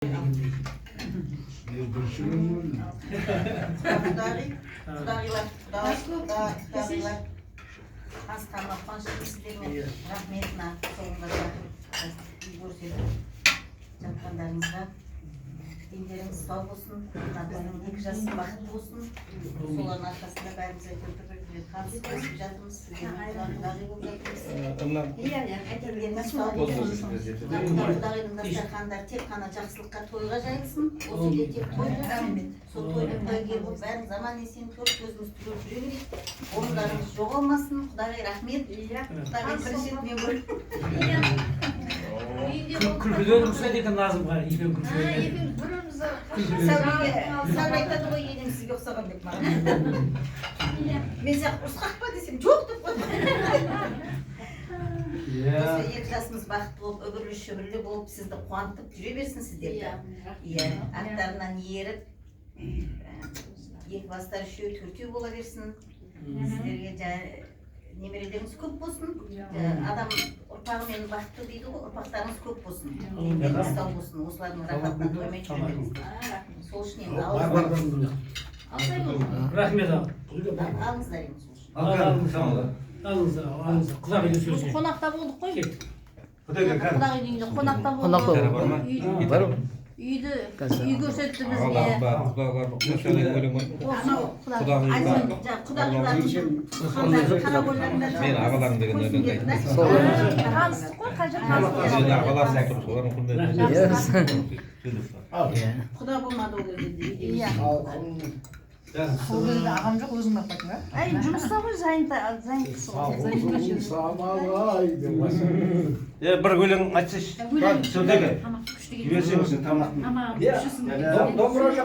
Дегендей. Құдағи, құдағилар, құдалар, құдағилар. Танысқаныма қуаныштымын сіздермен. Рахмет, мына соңында үй көрсетіп жатқандарыңызға. Дендеріңіз сау болсын, мына біздің екі жас бақытты болсын. Солардың арқасында бәріміз әйтеуір бір бірімізбен танысып өсіп жатырмыз, сіздермен құда құдағи болып жатырмыз. Иә, иә. Дендеріңіз сау болсын. Мына құда құдағидың дастархандары тек қана жақсылыққа, тойға жайылсын. Осы үйде тек той болсын. Сол тойдың куәгері болып, бәріміз аман есен төрт көзіміз түгел жүре берейік. Орындарыңыз жоғалмасын. Құдағи, рахмет. Құдағи, бірінші рет мен көрдім. Иә. Үйінде болып. Күлкіден ұқсайды екен Назымға, екеуі күлкіден. Екеуміз бір-бірімізді Сәулеге, Сәуле айтады ғой, енем сізге ұқсаған деп маған. Мен сияқты ұрысқақ па десем, жоқ деп қойды. Осы екі жасымыз бақытты болып, үбірлі шүбірлі болып, сізді қуантып жүре берсін сіздерді. Иә, аттарынан еріп, екі бастары үшеу, төртеу бола берсін. Сіздерге немерелеріңіз көп болсын. Адам ұрпағымен бақытты дейді ғой, ұрпақтарыңыз көп болсын. Дендеріңіз сау болсын, осылардың рахатына тоймай жүре беріңіздер. Сол үшін енді алыңыздар, Рахмет, ал. алыңыздар енді сол үшін. Алыңыздар, алыңыздар, алыңыздар. Құдағидың Біз сөзіне. қонақта болдық қой. Кеттік. Құдағидың үйінде қонақта болдық. Қонақта Үй- Бар. Үйді Қазір. үй көрсетті бізге. Осы құда. Айтсын, жаңа құдағиларымыздың туысқандары, қарақойларында. Мен ағаларым деген өлеңді айттым. Таныстық қой, қанша таныстық. Мен ағаларым отыр, солардың құрметіне. Иә. Құда болмады ол кезде үйде. Иә. Ол кезде ағам жоқ, өзің бақпайтын ба? Әй, жұмыста ғой, занятысы ғой. Е, бір өлең айтсайшы. Өлең. Сөздегі. Тамақ күшті. Жіберсең сен тамақтың. Тамағым Иә. күшісің. Домбыра жоқ.